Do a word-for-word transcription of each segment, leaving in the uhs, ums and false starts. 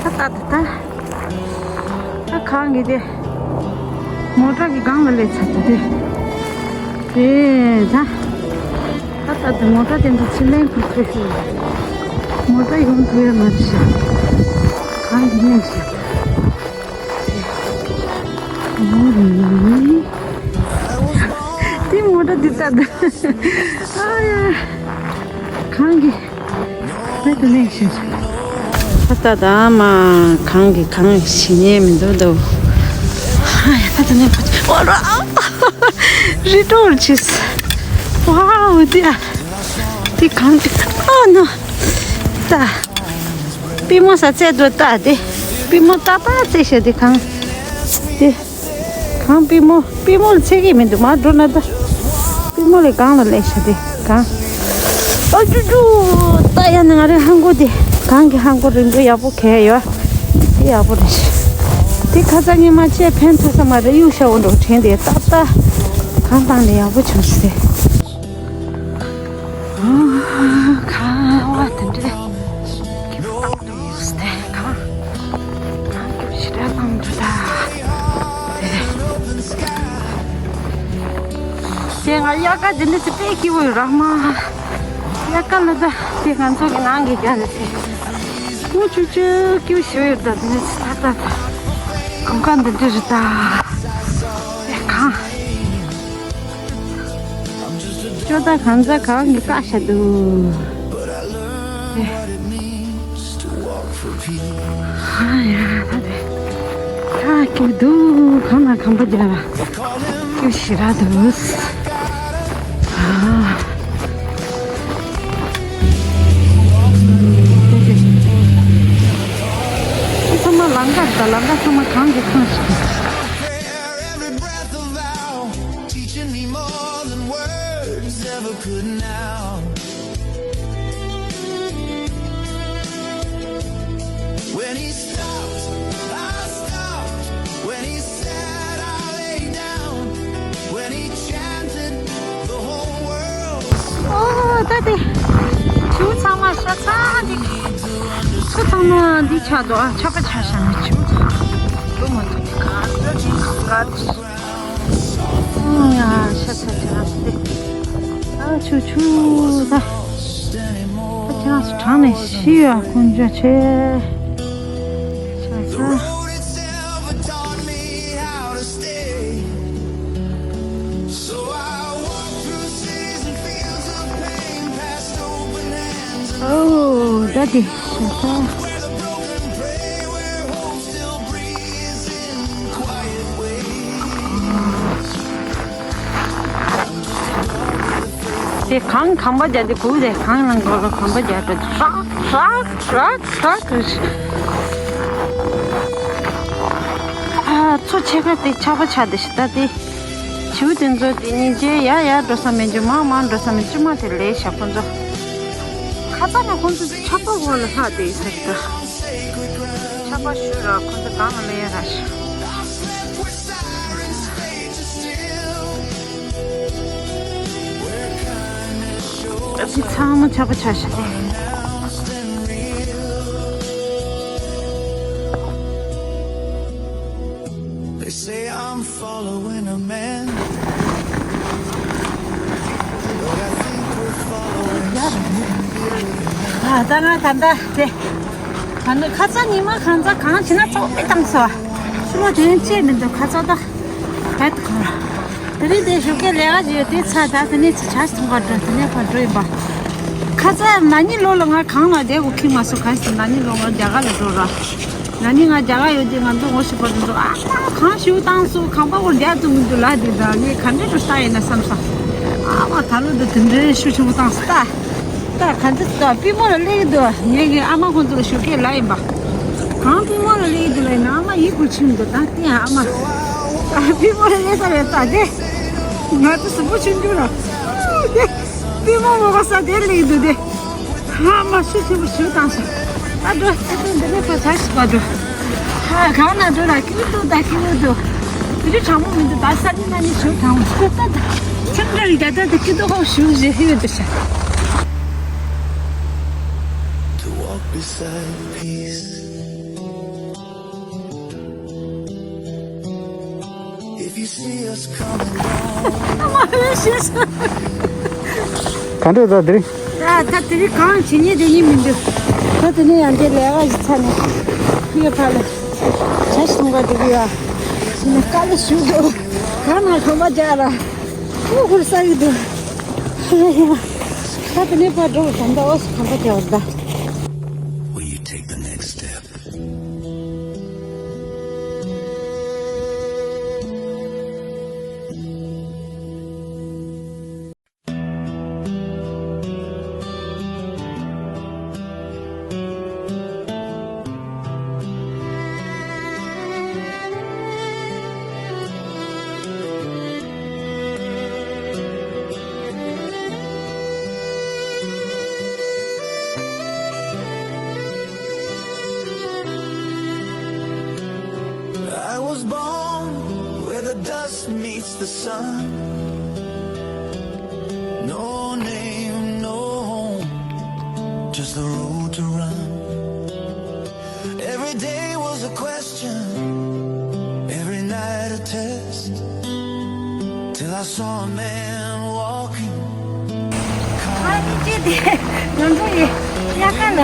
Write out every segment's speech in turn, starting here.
ད་ད་ད་ད། ད་གངས་ཀྱི་དེ། མོ་ཊ་གི་སྒང་ལ་སླེབས་ཚར་འདུག་དེ། དེ་ད། ད་ད་དེ་མོ་ཊ་དེ་འདྲ་ཕྱིར་ལེན་དགོས་ཚོད་ཤིག་མོ་ཊ་ཡོང་ཐུབ་ཡ་མ་རེད་ཤག་གངས་ཀྱི་གནས་ཤིག་དེ་མོ་ཊ་འདི་ལྟ་ད། ཨ་ཡ། གངས་ཀྱི་ད་དེ་ནས་ཤི། ད་ད་ད་མ་གངས་ཀྱི་གངས་ཤི་ཉེན་མི་འདུག་དོ། ཨ་ཡ། ད་དེ་ནས་ཕ་ཨོ་ར། རི་ཀྲོ་ར་ཆིས། ཝའོ། དེ་ཨ། དེ་གངས་དེ་ཨ་ནོ། ད། པུས་མོ་ས་བཙལ་འགྲོ་ད་དེ། པུས་མོ་ཀ་པ་བཙལ་ཤ་དེ་གངས། དེ། གངས་པུས་མོ། པུས་མོ་ལ་ཚད་ཀྱི་མི་འདུག་མར་འགྲོ་ན་ད། པུས་མོ་ལས་གངས་ལ་སླེབས་ཤ་དེ་གངས། ཨ་ཅུ་ཅུ། ད་ཡ་ན་ང་རའི་ཧང་གོ་དེ། གངས་ཀྱི་ཧང་གོ་རིང་པོ་ཡག་པོ་གས་ཡོད། དེ་ཡག་པོ་རེད་ཤག་དེ་ཁ་ཚ་ཉི་མ་ཆེ་ཕན་ཐོགས་ས་མ་རེད། གཡུག་ཤ་འོ་འགྲོ་དྲན་དེ་ཏག་ཏག་གངས་བཏང་ནས་ཡག་པོ་བྱུང་ཤག་དེ། ཨོ། ཁ་བ་དེ་འདྲས་ཁྱེར་བཏང་འདུག་སྟེ་ཁ། ཁྱེར་ཞེ་དྲག་བཏང་འདུག་ད། དེ་ང་དབྱར་ཁ་དེ་འདྲས་ཚེ་དཔེ་སྐྱིད་པོ་ཡོད་ར་མ། དབྱར་ཁ་ལ་ད་དེ་ང་ཚོ་གི་ནང་གི་རྒྱ་རེད་དེ། ཨུ་ཆུ་ཆུ། སྐྱིད་པོ་ཞེ་པོ་ཡོད་ད། དེ་འདྲས་ཚེ་ད་ད་ད། གོམ་ཁ་འདི་འདྲས་རེད་ད། དེ་གང་། ཅོ་ད་གང་ཚ་གང་གི་བཀའ་ཤ་འདུག་ཨ་ཡ་ད་དེ། ད་སྐྱིད་འདུག་གང་ན་གང་པ་རྒྱ་ལ། སྐྱིད་ཞེ་དྲག་འདུག་ཨ། ཚང་མ་ལམ་ཁ་རེད་ད། ལམ་ཁ་ཚང་མ་གངས་ཀྱི་ཁང་ཞིག་རེད། Teaching me more than words ever could now. When he stopped, I stopped. When he said, I lay down. When he chanted, the whole world. ཨོ་ད་དེ། ཆུ་ཚང་མ་ཤ་ཚ་འདི། ཆུ་ཚང་མ་འདི་ཆགས་འདུག་ཨ། ཆགས་པ་ཆགས་ཤག་ནི་ཆུ་ཚང་མ་འགྲོ་མ་ཐུབ་ཀྱི་ག་ག་ཨང་ཡ། ཤ་ཚ་ཆ་སྟེ། ཨ་ཆུ་ཆུ་ད། ཨ་ཁྱེད་རང་ཚོ་གྲང་ནས་ཤི་ཡ་ཁོང་ཅག་ཆེ། ཤ་ཚ། ཨོ་ད་དེ་ཤ་ཚ། དེ་གངས་གངས་པ་རྒྱག་དེ་གུག་དེ་གངས་ནང་གོ་ལ་གངས་པ་རྒྱག་དེ་ཧྲག་ཧྲག་ཧྲག་ཧྲག་ཨ། མཚོ་ཆེ་ཁ་དེ་ཆགས་པ་ཆགས་དེ་ཤི་ད་དེ། བྱིའུ་དེ་ཚོ་དེ་སྙིང་རྗེ་ཡ་ཡ་འགྲོ་ས་མེད་རྒྱུ་མང་མང་འགྲོ་ས་མེད་ཅི་མ་དེ་ལས་ཤ་ཁོ་ཚོ། ཁ་ཚ་ན་ཁོ་ཚོ་ཆགས་པ་འོག་ལ་ལྷག་དེ་ཡི་ས་ཤི་ད། ཆགས་པ་ཞུ་ར་ཁོ་ཚོ་གང་ལ་མེད་ཡ་ར་ཤི། ཨ་ཙི་ཚང་མ་ཆགས་པ་ཆགས་ཤག་དེ། They say I'm following a man, but I think we're following something bigger than that. ཨ་ད་ང་ད་ལྟ་དེ། ད་ནི་ཁ་ཚ་ཉི་མ་གང་ཚ་གང་བྱེད་ན་ཚོགས་མི་བཏང་སོ། ཕྱི་ལོགས་དེ་ཡང་བཅད་མི་འདུག་ཁ་ཚ་ད། བད་དུ་གང་། དེ་རིང་དེ་ཞོགས་ཀས་ལས་ཀ་བྱེད་ཡོད་དེ་ཚ་ད་དེ་ནས་ཚ་ཆ་ཞིག་ཐོང་ག་འགྲོ་དེ་ནས་ཕར་འགྲོ་ཡིན་པ། ཁ་ཚ་ན་ནིང་ལོ་ལ་ང་གང་ལ་བསྡད་དགོས་ཁེལ་མ་སོང་གང་ཞིག་ན་ནིང་ལོ་ང་རྒྱ་གར་ལ་འགྲོ་ར། ན་ནིང་ང་རྒྱ་གར་ཡོད་དེ་ང་ཚོ་ངོ་ཤེས་པ་དེ་ཚོ་ཨ་མ་གང་ཞིག་བཏང་སོང་ཁང་པ་སྒོ་རྒྱག་ཐུབ་མི་འདུག་ལ་དེ་ད་ངས་ག་འདྲ་འགྲོ་ས་ཡིན་ན་བསམ་ས། ཨ་མ་ད་ལོ་འདི་དེ་འདྲའི་ཤུགས་ཆེན་པོ་བཏང་སོང་ད། ད་ག་འདྲ་ད་པུས་མོ་ལ་སླེབས་ཀྱི་འདུག་ངེད་ཀྱི་ཨ་མ་ཁོང་ཚོ་ལ་ཞོགས་ཀས་ལབ་ཡིན་པ། གང་པུས་མོ་ལ་སླེབས་ཀྱི་འདུག་ལབ་ཡིན་ན་ཨ་མ་ཡིད་ཁུར་ཕྱིན་འདུག་ད་ལྟ་ཡང་ཨ་མ། ཨ་པུས་མོ་ལ་སླེབས་ས་རེད་ད་དེ། ང་ཚོ་གཟུགས་པོ་ཆུང་ཆུང་ལ། དེ། པུས་མོ་མོ་ག་ས་དེ་སླེབས་ཀྱི་འདུག་དེ། ཨ་མ་ཤུགས་ཆེན་པོ་ཞིག་བཏང་སོང་། ད་འགྲོ་ཚེ་ཚེ་འདི་ནས་ཕར་ཚར་ཞིག་པ་འགྲོ། ཧ་གང་ན་འགྲོ་ལ་སྐྱིད་འདུག་ད་སྐྱིད་འདུག་དེ་རིང་གྲང་མོ་མི་འདུག་ད་ས་ནི་ན་ནི་ཞུ་དང་ད་ད་ད་ཚང་འདྲ་རིག་ད་ད་ད་སྐྱིད་འདུག་ཧོ་ཞུ་ཞེས་ཧི་ཡོད་དུ་ཤ། To walk beside peace. ག་འདྲ་ད་དེ་རིང་། ད་ད་དེ་རིང་གང་བྱེད་ཉེན་དེ་ཡིན་མི་འདུག་ད་དེ་ནས་ཡང་དེ་ལས་ཀ་ཞིག་ཚར་ནས་ཕ་ལ་ཇ་ཞིག་འཐུང་ག་འགྲོ་གི་ཡོད། ཕྱི་ནས་དཀའ་ལས་ཞུ་འདུག་གང་ན་གོམ་པ་རྒྱག་ར་ཁུ་ཁུར་ས་གི་འདུག་ད་དེ་ནས་ཕར་འགྲོ་བ་ད་ད་འོ་སུ་གོམ་པ་རྒྱག་བ་ད། Will you take the next step? I was born where the dust meets the sun. No name, no home, just the road to run. Every day was a question, every night a test, till I saw a man walking. ཨ་ནི་ཅི་དེ་ང་ཚོ་ཡི་དབྱར་ཁ་ལ་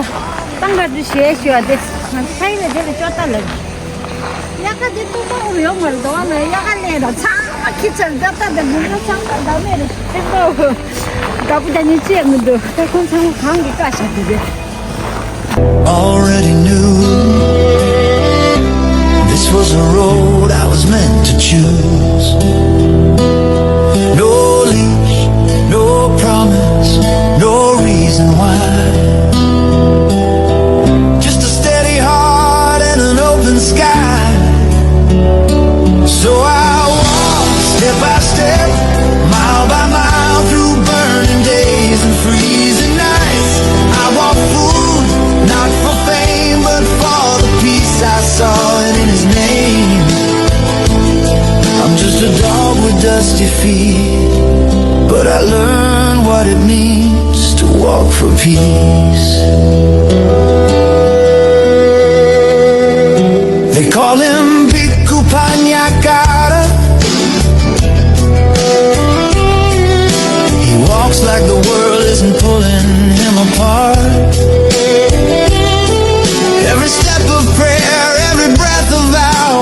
ཏང་ག་དུ་ཞེས་ཞུ་བ་དེ་ང་ཚོ་ཕ་ཡུལ་ལ་དེ་ལ་ཅོ་ཏ་ལ། དབྱར་ཁ་དེ་སྟོང་པ་འོ་ཡོང་མ་རེད་དོ། ཨ་ནི་དབྱར་ཁ་ལས་ར་ཚང་མ་ཁྱི་ཆར་རྒྱབ་ཏ་དེ་མི་འགྲོ་ཚང་མ་བདག་མེད་རེད། དེ་ལོ་དགའ་པོ་ད་ཉིན་ཅི་ཡང་མི་འདུག་ད་ཁོང་ཚང་མ་གང་གི་བཀའ་ཤག་དེ་རེད། Already knew this was a road I was meant to choose. No leash, no promise, no reason why. Just a steady heart and an open sky. So I walk step by step, mile by mile, through burning days and freezing nights. I want food, not for fame, but for the peace I saw it in his name. I'm just a dog with dusty feet, but I learned what it means to walk for peace. They call him Bhikkhu Panyakara. He walks like the world isn't pulling him apart. Every step of prayer, every breath a vow,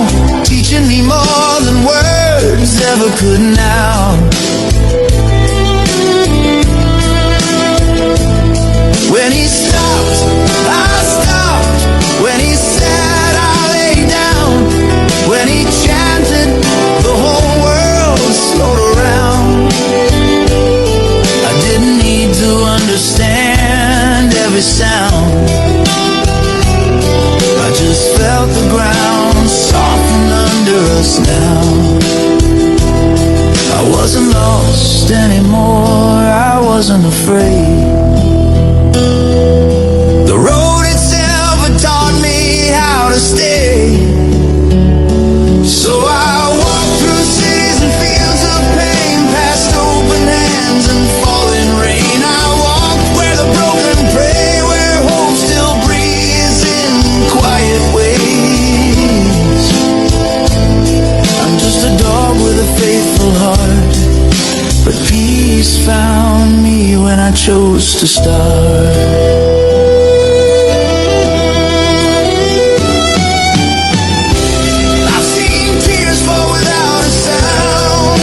teaching me more than words ever could now. When he stopped, I stopped. When he sat, I lay down. When he chanted, the whole world slowed around. I didn't need to understand every sound. I just felt the ground soften under us now. I wasn't lost anymore, I wasn't afraid. The road itself had taught me how to stay. So I walked through cities and fields of pain, past open hands and falling rain. I walked where the broken pray, where hope still breathes in quiet ways. I'm just a dog with a faithful heart, but peace found me when I chose to start. I've seen tears fall without a sound.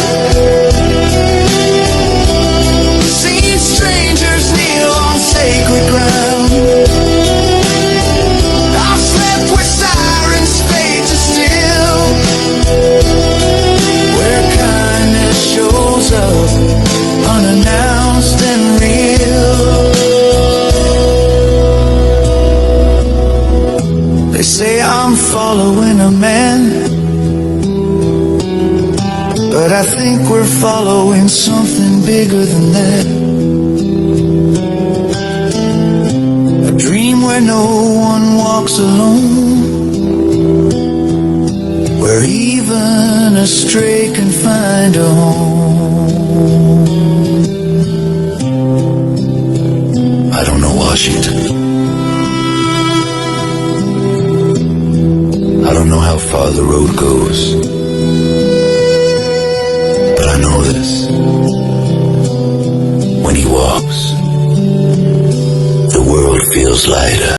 Seen strangers kneel on sacred ground. I've slept where sirens fade to still. Where kindness shows up unannounced and real. They say I'm following a man, but I think we're following something bigger than that. A dream where no one walks alone, where even a stray can find a home. I don't know Washington. I don't know how far the road goes. Later.